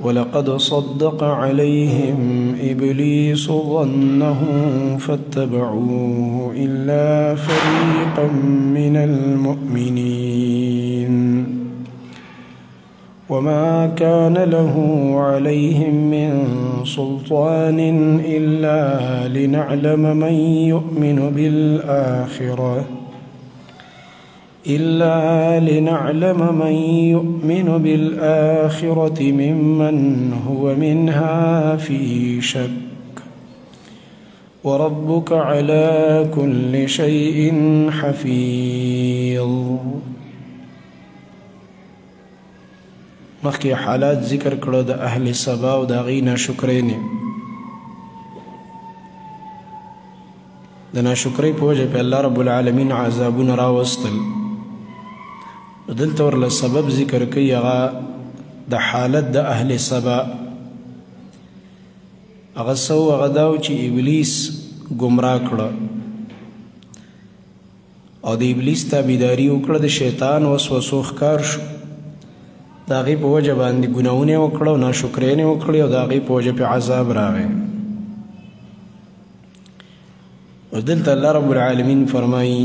ولقد صدق عليهم إبليس ظنه فاتبعوه إلا فريقا من المؤمنين وما كان له عليهم من سلطان إلا لنعلم من يؤمن بالآخرة ممن هو منها في شك وربك على كل شيء حفيظ. مخکې حالات ذکر کړو د اهل سبا او د هغې ناشکرۍ نه، د ناشکرۍ په وجه په الله رب العالمین عذابونه راوستل. دلته ورله سبب ذکر کوي، هغه د حالت د اهل سبا. هغه څه و؟ هغه دا و چې ابلیس ګمراه کړه او د ابلیس تابعداري وکړه، د شیطان وسوسو ښکار شو، د هغې په وجه باندې ګناهونه یې وکړه او ناشکرۍ یې وکړې او د هغې په وجه پې عذاب راغی. اوس دلته الله رب العالمین فرمایي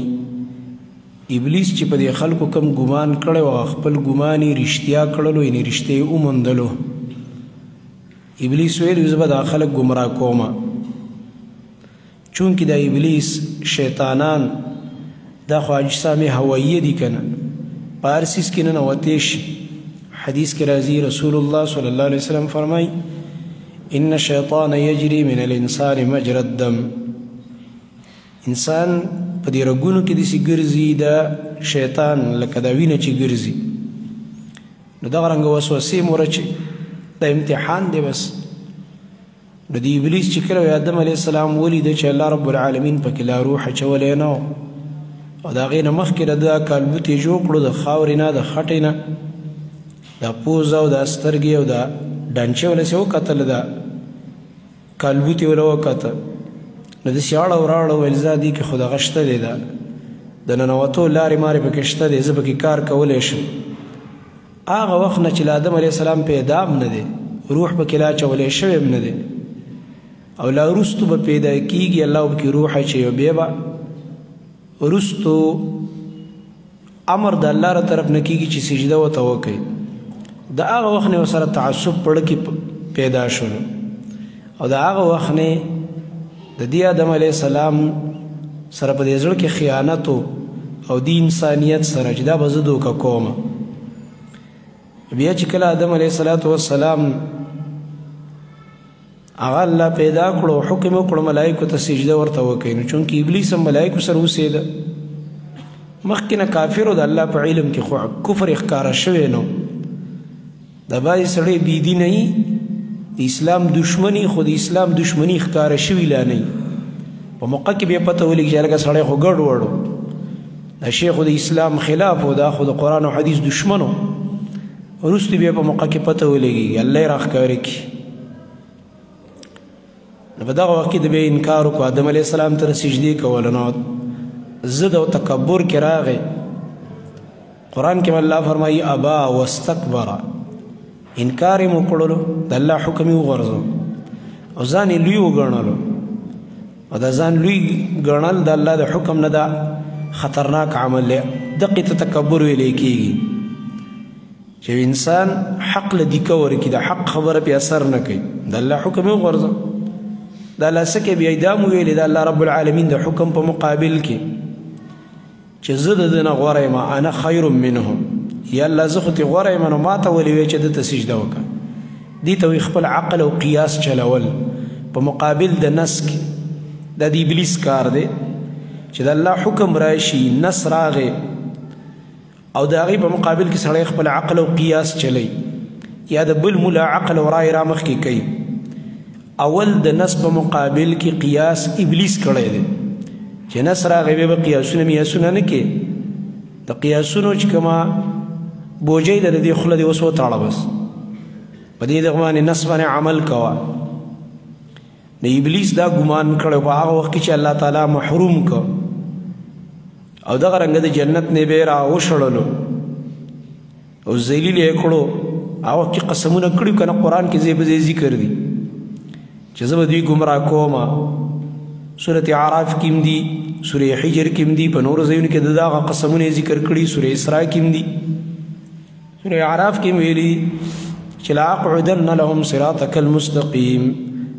ابلیس چې په دې خلکو کم ګمان کړی و، خپل ګمان یې رښتیا کړلو، یعنې رښتیا یې وموندلو. ابلیس ویل زه به دا خلک ګمراه کوم. چونکې دا ابلیس شیطانان دا خو اجسام هوایي دي که نه، په هر څیز کې ننوتی شي. حدیث کې راځي رسول الله صلی الله علیه وسلم فرمایي ان الشیطان یجري من الانسان مجرى الدم. انسان په دې رګونو کې داسې ګرځي دا شیطان لکه دا وینه چې ګرځي. نو دغه رنګه وسوسې مو ورچې دا امتحان دی بس. نو د ابلیس چې کله آدم علیه السلام ولیده چې الله رب العالمین پکې لا روح اچولی نه او د هغې نه مخکې د ده کالبوت یې جوړ کړو د خاورې نه، د خټې نه، دا پوزه او دا سترګې او دا ډانچې ولسې وکتل، دا کالبوت یې وله وکته. نو داسې اړه وراړه ویل زه دې کې خو دغه شته دی، دا د ننوتو لارې مارې پکې شته دی، زه پکې کار کولی شم. هغه وخت نه چې له آدم علیه السلام پیدا هم نه دی، روح پکې لا اچولی شوی هم نه دی، او لا وروستو به پیدا کېږي، الله به پکې روح اچوي او بیا به وروستو امر د الله له طرف نه کېږي چې سجده ورته وکړي. د هغه وخت نه ورسره تعصب په زړه کې پیدا شولو او د هغه وخت نه د دې آدم علیه السلام سره په دې زړه کې خیانت او د انسانیت سره چې دا به زه دوکه کوم. بیا چې کله آدم علیه السلام هغه الله پیدا کړو، حکم وکړو ملایکو ته سجده ورته وکړي. نو چونکې ابلیس هم ملایکو سره اوسېده، مخکې نه کافر و، د الله په علم کې خو کفر یې ښکاره شوی. نو د بعضې سړی بې دینه وي، د اسلام دشمني، خو د اسلام دشمني ښکاره شوي لا نه وي. په موقع کې بیا پته ولګي چې هلکه سړی خو ګډ وډ و، دا شی خو د اسلام خلاف و، دا خو د قرآن او حدیث دشمن و. وروستو بیا په موقع کې پته ولګي، الله یې راښکاره کړي. نو په دغه وخت کې د بیا انکار وکړو، آدم علیه السلام ته سجدې کوله. نو ضد او تکبر کې راغی. قرآن کې الله فرمایي ابا واستکبر، انکار یې وکړلو، د الله حکم یې وغورځو او ځان یې لوی وګڼلو. او د ځان لوی ګڼل د الله د حکم نه دا خطرناک عمل دی، دقې ته تکبر ویلی کېږي چې انسان حق له دیکه ورکړي، د حق خبره پې اثر نه کوي، د الله حکم یې وغورځو. د الله څه کې بیا دا مو ویلې د الله رب العالمین د حکم په مقابل کې چې زه د ده نه غوره یم، انا خیر منه، یا الله زه خو ترې غوره یم، نو ما ته ولې وایې چې ده ته سجده وکړه؟ دې ته وایي خپل عقل او قیاس چلول په مقابل د نس کې. دا د ابلیس کار دی چې د الله حکم راشي، نس راغی او د هغې په مقابل کې سړی خپل عقل او قیاس چلی، یا د بل ملا عقل او رای رامخکې کوي. اول د نس په مقابل کې قیاس ابلیس کړی دی چې نس راغی بیا به قیاسونه میاسونه نه کوي. د قیاسونو چې کومه بوجۍ ده د دې خوله دې اوس وتاړه، بس په دې دغه باندې نس باندې عمل کوه. د ابلیس دا ګمان کړی په هغه وخت کې چې الله تعالی محروم کړ او دغه رنګ د جنت نه به را وشړلو. او ذلیل یې کړو. هغه وخت کې قسمونه کړي که نه، قرآن کې ځای په ځای ذکر دي چې زه به دوی ګمراه کوم. سورة اعراف کې هم دي، سورة حجر کې هم دي، په نورو ځایونو کې د دغه قسمونه یې ذکر کړي، سورة اسراء کې هم دي. سورة اعراف کې هم ویلي چې لأقعدن لهم صراطک المستقیم،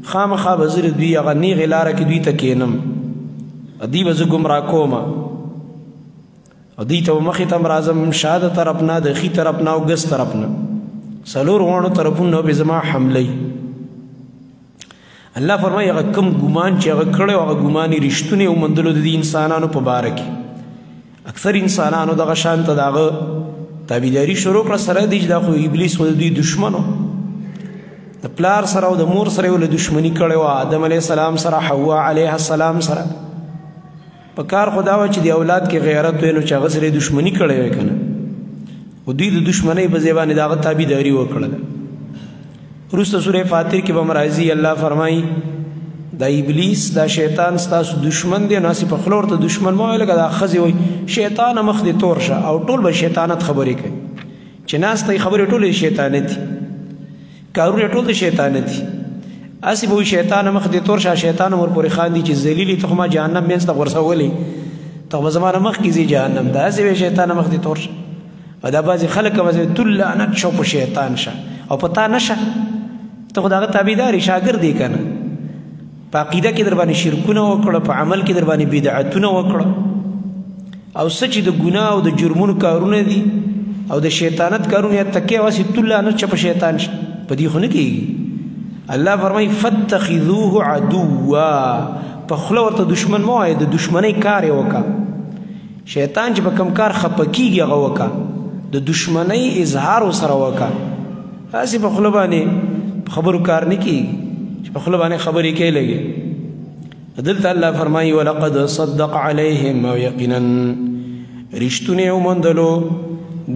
خامخا به زه د دوی هغه نیغې لاره کې دوی ته کښېنم، دوی به زه ګمراه کوم، او دوی ته به مخې ته هم راځم، شا د طرف نه، د ښي طرف نه او ګس طرف نه، څلور واړو طرفونو به زما حمله. الله فرمایي هغه کوم ګمان چې هغه کړی هغه ګمان یې رښتونی وموندلو د دې انسانانو په باره کې. اکثر انسانانو دغه شان ته د هغه تابعداري شروع کړه، سره دي چې دا خو ابلیس خو د دوی دښمن و، د پلار سره او د مور سره یې له دښمني کړې وه، آدم علیه السلام سره، حوا علیه السلام سره. په کار خو دا وه چې د اولاد کې غیرت وی، نو چې هغه سره یې دښمني کړې وی که نه، خو دوی د دښمنۍ په ځای باندې د هغه تابعداري وکړله. وروسته سورة فاطر کې به هم راځي، الله فرمایي دا ابلیس دا شیطان ستاسو دښمن دی، نو هسې په خوله ورته دښمن مه وایه، لکه دا ښځې وایي شیطانه مخ دې تور شه، او ټول به شیطانت خبرې کوي، چې ناسته یې خبرې ټولې شیطانت دي، کارونه ټول د شیطانت دي. هسې به وایي شیطانه مخ دې تور شه، شیطان هم ورپورې خاندي چې ذلیل ته خو ما جهنم منځ ته غورځولی، ته خو به زما نه مخکې ځې جهنم ته، هسې به شیطانه مخ دې تور شه. او دا بعضې خلک هم هسې تل لعنت شو په شیطان شه، او په تا نه شه، ته خو د هغه تابعدار یې، شاګرد یې که نه. په عقیده کې در باندې شرکونه وکړه، په عمل کې در باندې بدعتونه وکړه، او څه چې د ګناه او د جرمونو کارونه دي او د شیطانت کارونه یې تکیه واسي، تل لعنت شه په شیطان شه، په دې خو نه کېږي. الله فرمایي فاتخذوه عدوا، په خوله ورته دښمن مه وایه، د دښمنۍ کار یې وکړه. شیطان چې په کوم کار خفه کېږي هغه وکړه، د دښمنۍ اظهار ورسره وکړه. هسې په خوله باندې خبرو کار نه کېږي چې په خوله باندې خبرې کوي لګي. دلته الله فرمایي ولقد صدق علیهم، او یقینا رښتونی وموندلو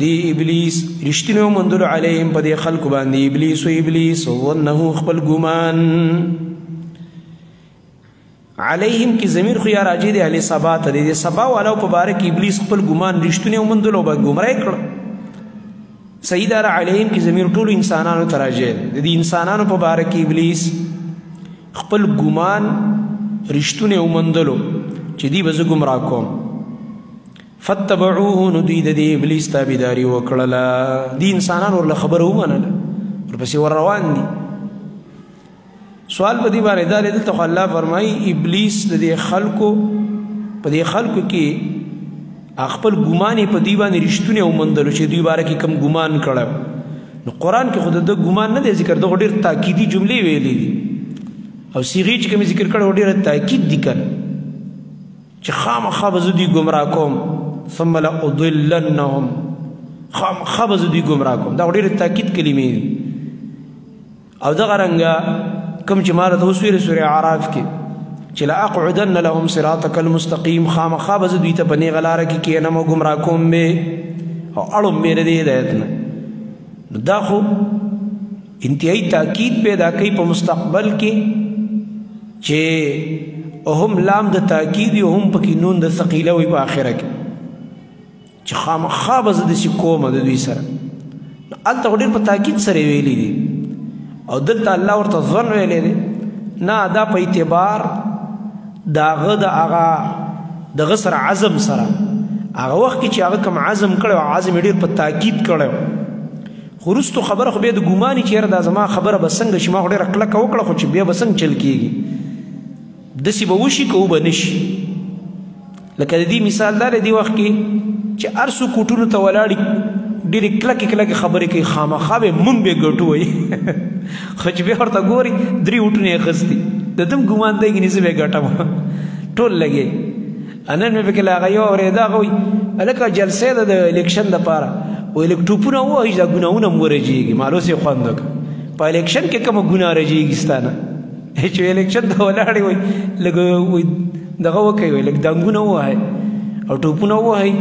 دی ابلیس، رښتونی وموندلو علیهم په دې خلکو باندې ابلیس و ابلیس ظنه خپل ګمان. علیهم کې ضمیر خو یا راجع دی اهل سبا ته دی، د سبا والو په باره کې ابلیس خپل ګمان رښتونی وموندلو به ګمراه کړ. صحیح دار علیهم کې ضمیر ټولو انسانانو ته راجع دی، د دې انسانانو په باره کې ابلیس خپل ګمان رښتونی وموندلو چې دی به زه ګمراه کوم. فاتبعوه، نو دوی د دې ابلیس تابعداري وکړله، دې انسانانو ورله خبره ومنله، ورپسې ور روان دي. سوال په دې باندې دا دی، دلته خو الله فرمایي ابلیس د دې خلکو په دې خلکو کې خپل ګمان یې په دوی باندې رښتونی وموندلو چې دوی باره کې کوم ګمان کړی. نو قرآن کې خو د ده ګمان نه دی ذکر، ده خو ډېر تاکیدي جملې ویلې دي او صیغې چې کومې ذکر کړی ډېره تاکید دي که نه، چې خامخا به زه دوی ګمراه کوم، ثم لأضلنهم، خامخا به زه دوی ګمراه کوم، دا خو ډېرې تاکید کلمې دي. او دغه رنګه کوم چې ما راته اوس ویلې سورې اعراف کې چې لأقعدن لهم صراطک المستقیم، خامخا به زه دوی ته په نېغه لاره کې کښېنم او ګمراه کوم به او اړوم به له دې هدایت نه. نو دا خو انتهایي تاکید پیدا کوي په مستقبل کې چې هم لام د تاکید او هم پکې نون د ثقیله وي په آخره کې چې خامخا به زه داسې کوم د دوی سره. نو هلته خو ډېر په تاکید سره ویلي دي، او دلته الله ورته ظن ویلی دی نه، دا په اعتبار د هغه د هغه دغه سره عزم سره، هغه وخت کې چې هغه کوم عزم کړی او عزم یې ډېر په تاکید کړی، خو وروستو خبره خو بیا د ګماني چې یاره دا زما خبره به څنګه شي، ما خو ډېره کلکه وکړه خو چې بیا به څنګه چل کېږي، داسې به وشي که وبه نه شي. لکه د دې مثال دا دی، دې وخت کې چې هر څوک کوټونو ته ولاړي ډېرې کلکې کلکې خبرې کوي، خامخا به مونږ به ګټو وایي، خو چې بیا ورته ګوري درې وټونه یې اخیستي، د ده هم ګمان دی ګنې زه به یې ګټم، ټول لګي. نن مې پکې له هغه یو اورېده، هغه وایي هلکه جلسې ده د الیکشن دپاره، وایي لږ ټوپونه ووهي چې دا ګناهونه هم ورژېږي. ما اوس یې خوند وکړ، په الیکشن کې کومه ګناه رژېږي ستا نه، چې الیکشن ته ولاړې وایي لږ وایي دغه وکړئ، وایي لږ دنګونه ووهئ او ټوپونه ووهئ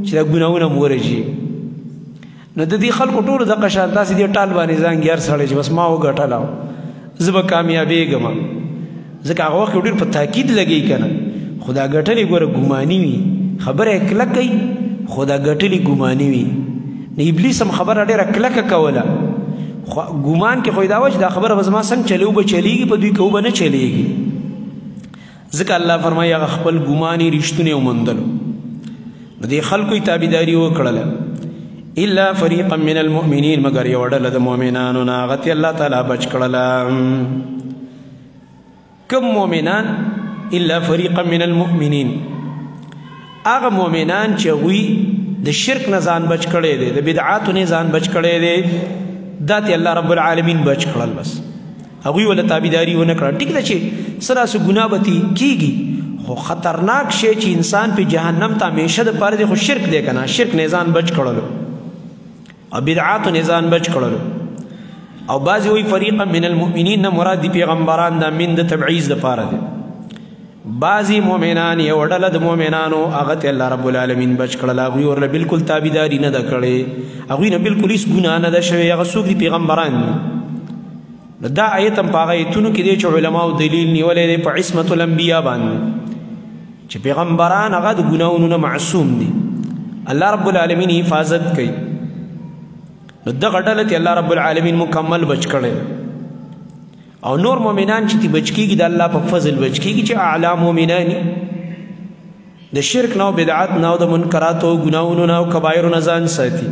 چې دا ګناهونه هم ورژېږي. نو د دې خلکو ټولو دغه شان تاسې دې ټال باندې ځان ګیر سړی چې بس ما وګټله زه به کامیابېږم، ځکه هغه وخت کې ډېر په تاکید لګوي که نه، خو دا ګټلې ګوره ګماني وي، خبره یې کلکه وي خو دا ګټلې ګماني وي. نو ابلیس هم خبره ډېره کلکه کوله، خو ګمان کې خو دا و چې دا خبره به زما څنګه چلي، وبه چلېږي په دوی کې، وبه نه چلېږي. ځکه الله فرمایي هغه خپل ګمان یې رښتونی وموندلو، نو دې خلکو یې تابعداري وکړله. الا فريقا من المؤمنين، مګر یو ډله د مؤمنانو نه هغه ته الله تعالی بچ کړله. کوم مؤمنان؟ الا فريقا من المؤمنين، هغه مؤمنان چې هغوی د شرک نه ځان بچ کړی دی، د بدعاتو نه ځان بچ کړی دی، دا ته الله رب العالمین بچ کړل. بس هغوی وله تابعداري ونه کړه. ټیک ده چې څه داسې ګناه به ترې کېږي، خو خطرناک شی چې انسان په جهنم ته همیشه دپاره دی خو شرک دی که نه، شرک نه ځان بچ کړلو او بدعاتو نه ځان بچ کړلو. او بعضې وایي فریقا من المؤمنین نه مراد دي پیغمبران، دا من د تبعیض دپاره دی. بعضې مؤمنان یو ډله د مؤمنانو هغه ته الله رب العالمین بچ کړل، هغوی ورله بالکل تابعداري نه ده کړې، هغوی نه بالکل هېڅ ګناه نه ده شوې، هغه څوک دي؟ پیغمبران دي. نو دا آیت هم په هغه آیتونو کې دی چې علماو دلیل نیولی دی په عصمت الانبیا باندې، چې پیغمبران هغه د ګناهونو نه معصوم دي، الله رب العالمین حفاظت کوي. نو دغه ډله ته الله رب العالمین مکمل بچ کړی. او نور مؤمنان چې تی بچ کېږي د الله په فضل بچ کېږي، چې اعلی مؤمنان د شرک نه او بدعت نه او د منکراتو او ګناهونو نه او کبایرو نه ځان ساتي.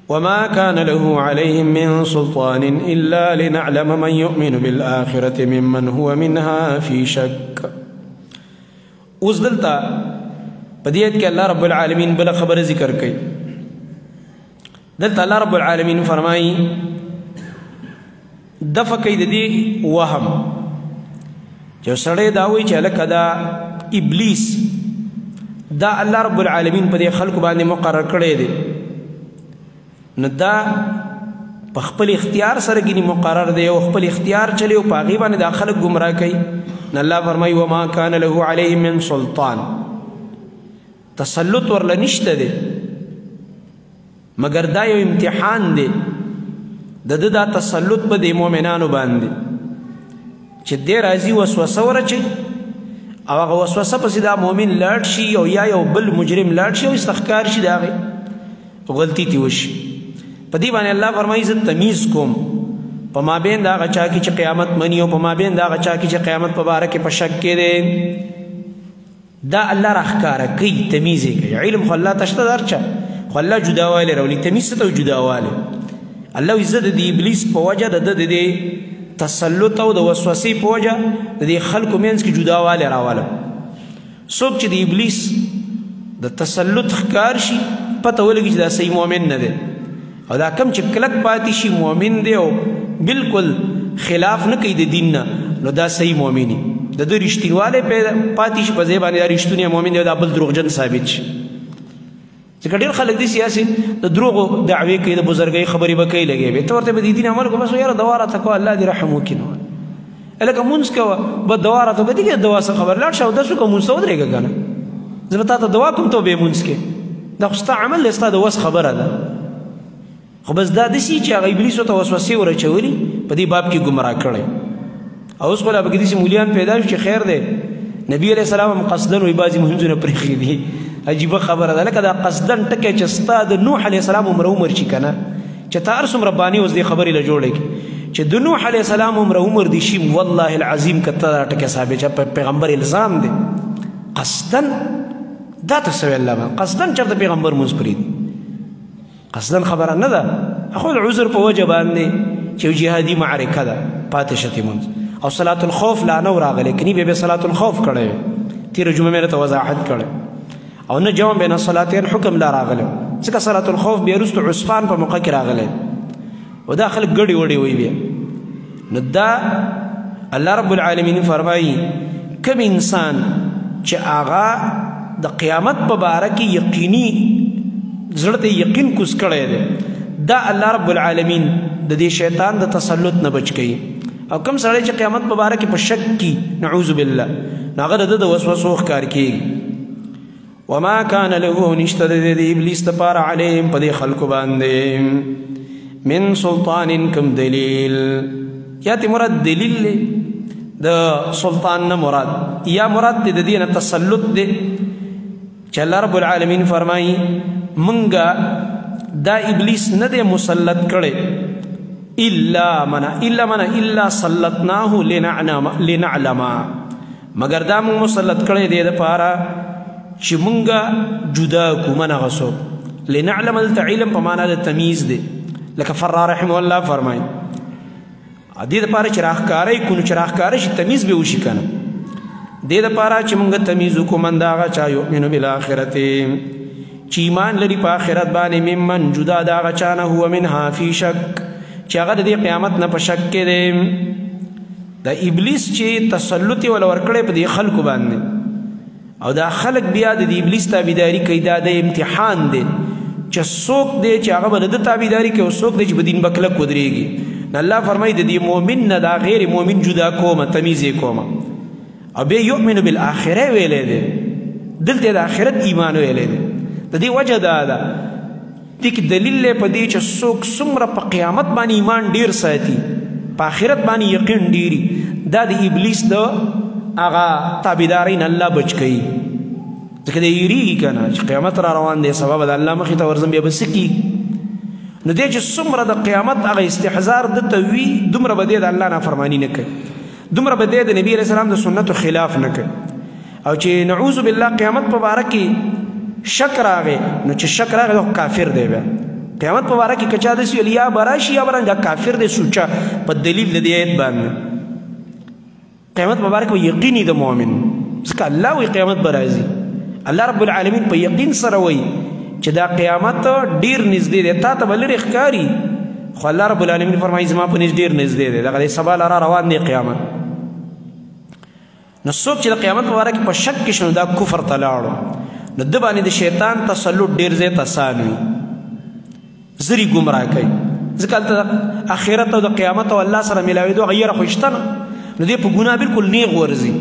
وما كان له عليهم من سلطان إلا لنعلم من يؤمن بالآخرة ممن هو منها في شك. اوس دلته په دې آیت کې الله رب العالمین بله خبره ذکر کوي. دلته الله رب العالمین فرمایي دفع کوي د دې وهم چې سړی دا وایي چې هلکه دا ابلیس دا الله رب العالمین په دې خلکو باندې مقرر کړی دی، نو دا په خپل اختیار سره ګینې مقرر دی او خپل اختیار چلی او په هغې باندې دا خلک ګمراه کوي. نو الله فرمایي وما کان له علیهم من سلطان، تسلط ورله نشته دی، مګر دا یو امتحان دی د ده دا تسلط په دې مؤمنانو باندې چې دی راځي وسوسه ورچوي او هغه وسوسه پسې دا مؤمن لاړ شي او یا یو بل مجرم لاړ شي او استخکار شي د هغې غلطي ترې وشي. په دې باندې الله فرمایي زه تمیز کوم په مابین د هغه چا کې چې قیامت مني او په مابین د هغه چا کې چې قیامت په باره کې په شک کې دی. دا الله راښکاره کوي، تمیز یې کوي. علم خو الله ته شته د هر چا، خو الله جداوالی راولي. تمیز څه ته جداوالی؟ الله وایي زه د دې ابلیس په وجه د ده د دې تسلط او د وسوسې په وجه د دې خلکو منځ کې جداوالی راولم. څوک چې د ابلیس د تسلط ښکار شي پته ولګي چې دا صحیح مؤمن نه دی، او دا کم چې کلک پاتې شي مؤمن دی او بالکل خلاف نه کوي د دین نه، نو دا صحیح مؤمن دی. د ده رښتینوالی پاتې شي په ځای باندې دا رښتونی مؤمن دی او دا بل دروغجن ثابت شي. ځکه ډېر خلک دي سیاسي د دروغو دعوې کوي، د بزرګۍ خبرې به کوي، لګوي به ته ورته به د دین عمل کوه، بس یاره دوا راته کوه، الله دې رحم وکړي. نو هلکه مونځ کوه، به دوا راته کوه، دې کې دوا څه خبر، لاړ شه اودس وکړه، مونځ ته ودرېږه که نه، زه به تا ته دوا کوم، ته به یې مونځ کې، دا خو ستا عمل دی، ستا د وس خبره ده. خو بس دا داسې چې هغه ابلیس ورته وسوسې ورچولي په دې باب کې ګمراه کړی. او اوس خو لا پکې داسې مولیان پیدا شو چې خیر دی، نبی علیه السلام هم قصداً وایي بعضې مونځونه پرېښي دي. عجیبه خبره ده، لکه دا قصداً ټکی چې ستا د نوح علیه السلام عمر عمر شي که نه، چې ته هر څومره بانې اوس دې خبرې له جوړې کړې چې د نوح علیه السلام عمر عمر دې شي، والله العظیم که ته دا ټکی ثابت چې په پیغمبر الزام دی قصداً، دا ته څه ویل الله قصداً چېرته پیغمبر مونځ پرېږدي؟ قصداً خبره نه ده، خو د عذر په وجه باندې چې یو جهادي معرکه ده پاتې شتې مونځ. او صلاة الخوف لا نه راغلی، کني بیا به صلاة الخوف کړی، تېره جمعه مې راته وضاحت کړی. او نه جمع بین الصلاتین حکم لا راغلی، ځکه صلاة الخوف بیا وروسته عثمان په موقع کې راغلی او دا خلک ګډې وډې وایي بیا. نو دا الله رب العالمین فرمایي کوم انسان چې هغه د قیامت په باره کې یقیني زړه ته یقین کوز کړی دی، دا الله رب العالمین د دې شیطان د تسلط نه بچ کوي. او کوم سړی چې قیامت په باره کې په شک کې نعوذ بالله، نو هغه د ده د وسوسو ښکار کېږي. وما كان له نشته د دې ابلیس دپاره علیهم په دې خلکو باندې من سلطان کوم دلیل، یا ته مراد دلیل دی د سلطان نه مراد، یا مراد د دې نه تسلط دی چې الله رب العالمین فرمایي منګه دا ابلیس نه دی مسلط کړي الا منا الا منا الا سلطناه لنعلم، مگر دا موږ مسلط کړي دی د پاره چې مونږه جدا کو منه غسو. لنعلم التعلم په معنا د تمیز دی، لکه فرار رحمه الله فرمایي دې د پاره چې راخکاري کو، نو چې راخکاري شي تمیز به وشي کنه. دې د پاره چې مونږ تمیز وکړو من دا هغه چا یؤمن بالآخرة چې ایمان لري په آخرت باندې، ممن جدا دا هغه چا نه هو منها فی شک، چې هغه د دې قیامت نه په شک کې دی. د ابلیس چې تسلط یې ولا ورکړی په دې خلکو باندې، او دا خلک بیا د ابلیس تابعداري کوي، دا د امتحان دی چې څوک دی چې هغه به د ده تابعداري کوي او څوک دی چې په دین به کلک ودرېږي. نو الله فرمایي د دې مؤمن نه دا غیر مؤمن جدا کومه، تمیز یې کومه. او بیا یؤمن بالآخره ویلی دی، دلته د آخرت ایمان ویلی دی. د دې وجه دا ده، دې کې دلیل دی په دې چې څوک څومره په قیامت باندې ایمان ډېر ساتي، په آخرت باندې یقین ډېري، دا د ابلیس د هغه تابعدارۍ نه الله بچ کوي. ځکه دی یریږي که نه چې قیامت را روان دی، سبا به د الله مخې ته ورځم بیا به څه کېږي. نو دی چې څومره د قیامت هغه استحضار ده ته وي، دومره به دی د الله نافرماني نه کوي، دومره به دی د نبي علیه السلام د سنتو خلاف نه کوي. او چې نعوذ بالله قیامت په باره کې شک راغی، نو چې شک راغی دا کافر دی. بیا قیامت په باره کې که چا داسې ویل یا به راشي یا به راشي، دا کافر دی سوچه په دلیل د دې آیت باندې. قیامت په باره کې یقیني د مؤمن، ځکه الله وایي قیامت به راځي. الله رب العالمین په یقین سره وایي چې دا قیامت ډیر نږدې دی، تا ته به لرې ښکاري، خو الله رب العالمین فرمایي زما په نزد ډیر نږدې دی، دغه دی سبا له را روان دی قیامت. نو څوک چې د قیامت په باره کې په شک کې شو، نو دا کفر ته لاړو، نو ده باندې د شیطان تسلط ډیر زیات اسان وي، زری ګمراه کوي. ځکه هلته د آخرت او د قیامت او الله سره ملاوېدو هغه یره خو شته نه، نو دی په ګناه بالکل نیغ ورځي،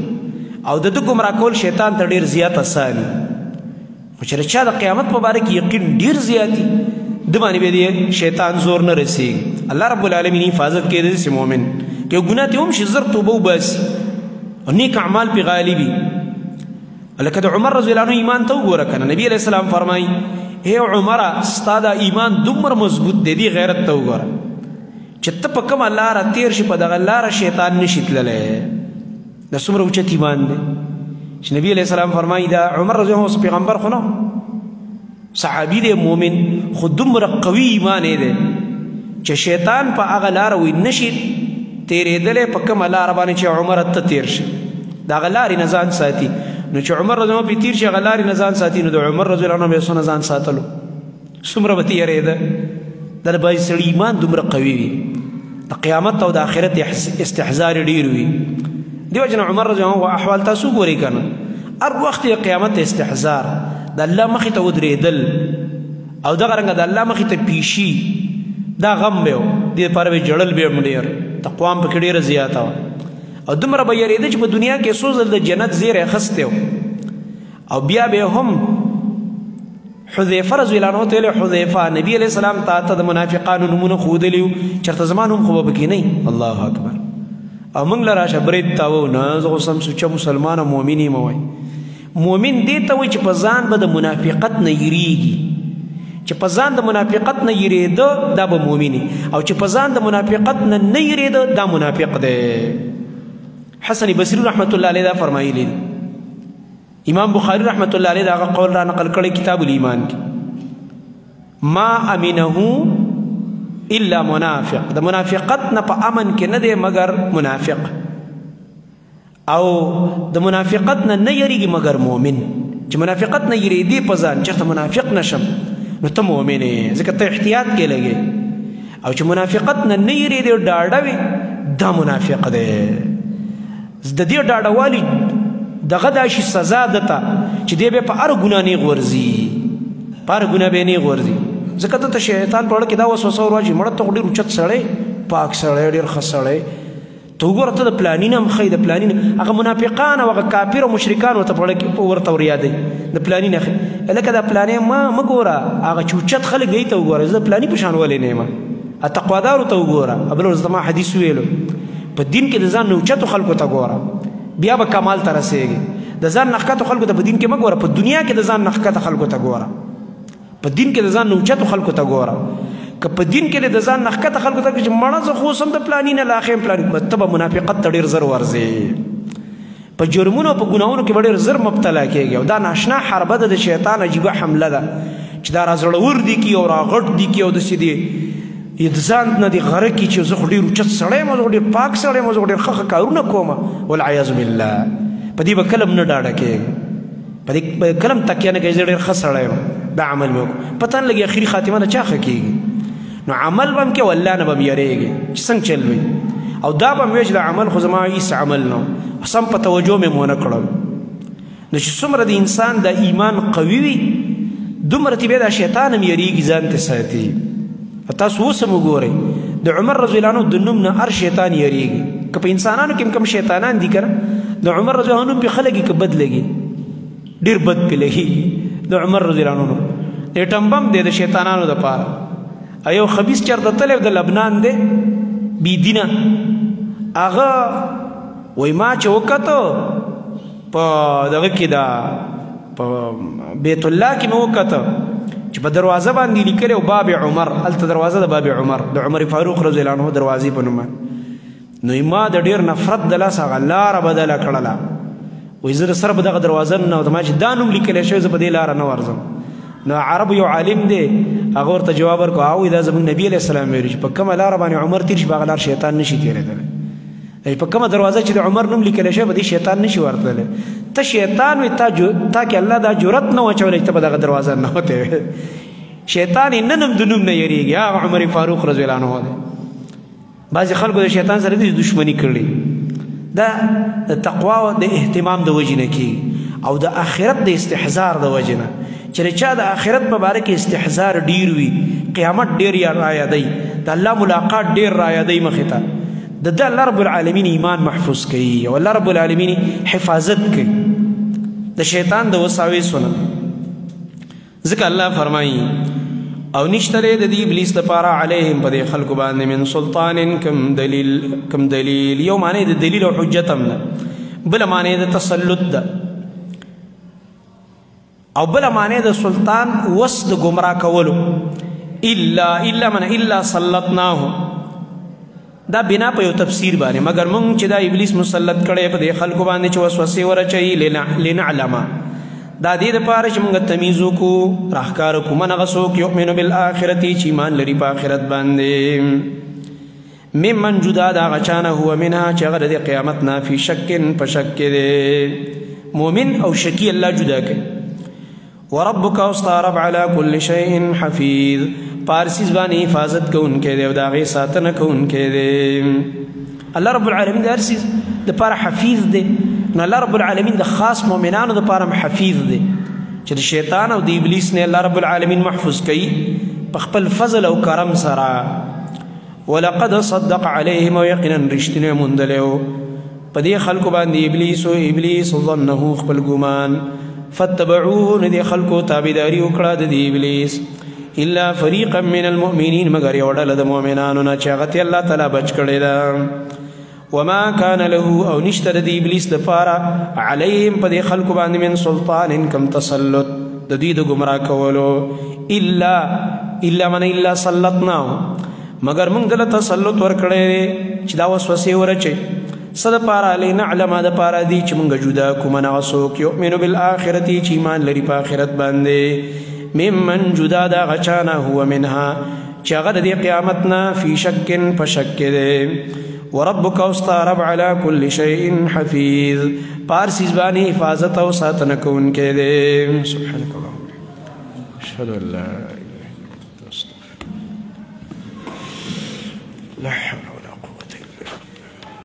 او د ده ګمراه کول شیطان ته ډیر زیات اسان وي. خو چې د چا د قیامت په باره کې یقین ډیر زیات وي، ده باندې به دی شیطان زور نه رسېږي. الله رب العالمین حفاظت کوي د داسې مؤمن که ګناه ته هم شي زر توبه وباسي او نیک اعمال پې غالبي. لکه د عمر رضی الله عنه ایمان ته وګوره که نه، نبی علیه السلام فرمایي ای عمره ستا دا ایمان دومره مضبوط دی، دې غیرت ته وګوره چې ته په کومه لاره تېر شي په دغه لاره شیطان نشي تللی. دا څومره اوچت ایمان دی چې نبی علیه السلام فرمایي دا عمر رضی الله عنه پیغمبر خو نه، صحابي دی مؤمن، خو دومره قوي ایمان یې دی چې شیطان په هغه لاره وایي نشي تېرېدلی په کومه لاره باندې چې عمر ته تېر شي، د هغه لارې نه ځان ساتي. نو چې عمر رضی الله عنه پې تېر شي هغه لارې نه ځان ساتي، نو د عمر رضی الله عنه به یې څونه ځان ساتلو، څومره به تېرېده. دا د بعضې سړي ایمان دومره قوي وي، د قیامت او د آخرت استحضار ډېر وي. دې وجې نه عمر رضی الله عنه احوال تاسو ګورئ که نه، هر وخت یې قیامت استحضار، د الله مخې ته ودرېدل او دغه رنګه د الله مخې ته پیشي، دا غم به و، دې لپاره به ژړل به هم ډېر، تقوا هم پکې ډېره زیاته وه. او دومره به یریده چې په دنیا کې څو ځل د جنت زیری اخیستی و. او بیا به هم حذیفه رضی الله عنه ته ویل، حذیفه نبی علیه السلام تا ته د منافقانو نومونه ښودلي وو، چېرته زما نوم خو به پکې نه وي. الله اکبر. او موږ له راشه برید تاوو نه، زه خو سم سوچه مسلمان او مؤمن یم. وایي مؤمن دې ته وایي چې په ځان به د منافقت نه یریږي، چې په ځان د منافقت نه یریده دا به مؤمن، او چې په ځان د منافقت نه نه یریده دا منافق دی. حسن بصري رحمت الله علیه دا فرمایلی دی، امام بخاری رحمت الله علیه دا هغه قول را نقل کړی کتاب الایمان کې، ما امنه الا منافق، د منافقت نه په امن کې نه دی مګر منافق، او د منافقت نه نه یریږي مګر مؤمن. چې منافقت نه یریدي په ځان چېرته منافق نشم نو ته مؤمن یې، ځکه ته احتیاط کې لګې. او چې منافقت نه نه یریدي ډاډه وي دا منافق دی. د دې ډاډه والي دغه داسې سزا ده ته چې دی بیا په هره ګناه نه غورځي، په هره ګناه به نه غورځي. ځکه ته ته شیطان په اړه کې دا وسوسه ورواچوي، مړه ته خو ډېر اوچت سړی، پاک سړی، ډېر ښه سړی، ته وګوره ته د پلاني نه هم ښه یې، د پلاني نه. هغه منافقان او هغه کافر او مشرکان ورته په اړه کې ورته وریادوي، د پلاني نه ښه، لکه دا پلانی ما مه ګوره، هغه چې اوچت خلک دی ته وګوره، زه د پلاني په شان ولې نه یم، تقوادارو ته وګوره. بله ورځ ما حدیث ویلو، په دین کې د ځان نه اوچتو خلکو ته ګوره بیا به کمال ته رسېږي. د ځان نه ښکته خلکو ته په دین کې مه ګوره، په دنیا کې د ځان نه ښکته خلکو ته ګوره. په دین کې د ځان نه اوچتو خلکو ته ګوره، که په دین کې د ځان نه ښکته خلکو ته چې مړه زه خو اوس هم د پلاني نه لا ښه یم پلاني، ته به منافقت ته ډېر زر ورځې، په جرمونو په ګناهونو کې به ډېر زر مبتلا کېږي. او دا ناشنا حربه ده، د شیطان عجیبه حمله ده چې دا رازړور دي کی او راغټ دي کی او داسې دي د ځان نه دي غره کی چې زه خو ډېر اوچت سړی یم، زه خو ډېر پاک سړی یم، زه خو ډېر ښه ښه کارونه کوم، والعیاذ بالله. په دې به کله هم نه ډاډه کېږي، په دې به کله هم تکیه نه کوي زه ډېر ښه سړی یم، دا عمل مې وکړو، پته نه لګي اخري خاتمه د چا ښه کېږي. نو عمل به هم کوې والله نه به هم یېرېږې چې څنګه چل وي، او دا به هم وایې چې دا عمل خو زما هېڅ عمل نه و، سم په توجه مې مو نه کړل. نو چې څومره د انسان د ایمان قوي وي دومره چې بیا دا شیطان هم یېرېږي، ځان ته ساتي. تاسو اوس هم وګورئ د عمر رضی الله عنه د نوم نه هر شیطان یېرېږي. که په انسانانو کې هم کوم شیطانان دي که نه، د عمر رضی الله عنه نوم پې ښه لګي که بد لګي؟ ډېر بد پې لګېږي د عمر رضی الله عنه نوم. اټم بم دی د شیطانانو دپاره. یو خبیث چېرته تللی د لبنان دی بې دینه، هغه وایي ما چې وکتو په دغه کې دا په بیت الله کې مې وکته چې په دروازه باندې لیکلی و باب عمر، هلته دروازه د باب عمر، د عمر فاروق رضی الله عنه دروازې په نوم. نو ما د ډېر نفرت د لاسه هغه لاره بدله کړله، وایي زه د سره په دغه دروازه ننوتم، ما چې دا نوم لیکلی شوی زه په دې لاره نه ورځم. نو عرب یو عالم دی هغه ورته جواب ورکړ، او دا زموږ نبي علیه السلام ویلي چې په کومه لاره باندې عمر تېر شي په هغه لار شیطان نشي تېرېدلی، په کومه دروازه چې د عمر نوم لیکل شوی په دې شیطان نشي ورتللی. ته شیطان وې، تا کې الله دا جرأت نه واچولی چې ته په دغه دروازه نه وتې وې. شیطان یې نن هم د نوم نه یېرېږي، هغه عمر فاروق رضی الله عنه دی. بعضې خلکو د شیطان سره دې دښمني کړې، دا د تقوا او د اهتمام د وجې نه کېږي او د آخرت د استحضار د وجې نه. چې چا د آخرت په باره کې استحضار ډېر وي، قیامت ډېر رایادوي، د الله ملاقات ډېر رایادوي مخې ته، د ده الله رب العالمین ایمان محفوظ کوي او الله رب العالمین حفاظت کوي د شیطان د وساوسو نه. ځکه الله فرمایي او نشته دی د دې ابلیس لپاره علیهم په دې خلکو باندې من سلطان کم دلیل، یو معنی د دلیل او حجت هم ده، بله معنی د تسلط ده، او بله معنی د سلطان وس د ګمراه کولو. الا الا من الا سلطناه، دا بنا په یو تفسیر باندې، مګر مونږ چې دا ابلیس مسلط کړی په دې خلکو باندې چې وسوسې ورچوي لنعلم، دا دې دپاره چې مونږ تمیز وکړو، راښکاره کړو من هغه څوک یؤمن بالآخرة چې ایمان لري په آخرت باندې، ممن جدا د هغه چا نه هو منها چې هغه د دې قیامت نه فی شک په شک کې دی. مؤمن او شکی الله جدا کوي. وربک او ستا رب علی کل شیء حفیظ، پارسیز باندې حفاظت کوونکی دی او د هغې ساتنه کوونکی دی. الله رب العالمین د هر څیز دپاره حفیظ دی، نو الله رب العالمین د خاص مؤمنانو دپاره هم حفیظ دی چې د شیطان او د ابلیس نه الله رب العالمین محفوظ کوي په خپل فضل او کرم سره. ولقد صدق علیهم، او یقینا رښتینی موندلی و په دې خلکو باندې ابلیس او ابلیس ظنه خپل ګمان، فاتبعوه، نو دې خلکو تابعداري وکړه د دې ابلیس، الا فریقا من المؤمنین، مګر یو ډله د مؤمنانو نه چې هغه ته الله تعالی بچ کړی ده. وما كان له، او نشته د دې ابلیس دپاره علیهم په دې خلکو باندې من سلطان کم تسلط د دوی د ګمراه کولو، الا الا من الا سلطناه، مګر موږ دله تسلط ورکړی دی چې دا وسوسې ورچوي څه دپاره، لنعلم دپاره دي چې موږ جدا کړو من هغه څوک یؤمن بالآخرة چې ایمان لري په آخرت باندې، ممن جدا د هغه چا نه هو منها چې هغه د دې قیامت نه فی شک په شک کې دی. وربک او ستا رب علی کل شیء حفیظ، په هر څیز باندې حفاظت او ساتنه کوونکی دی. سبحانک اللهم اشهد ان لا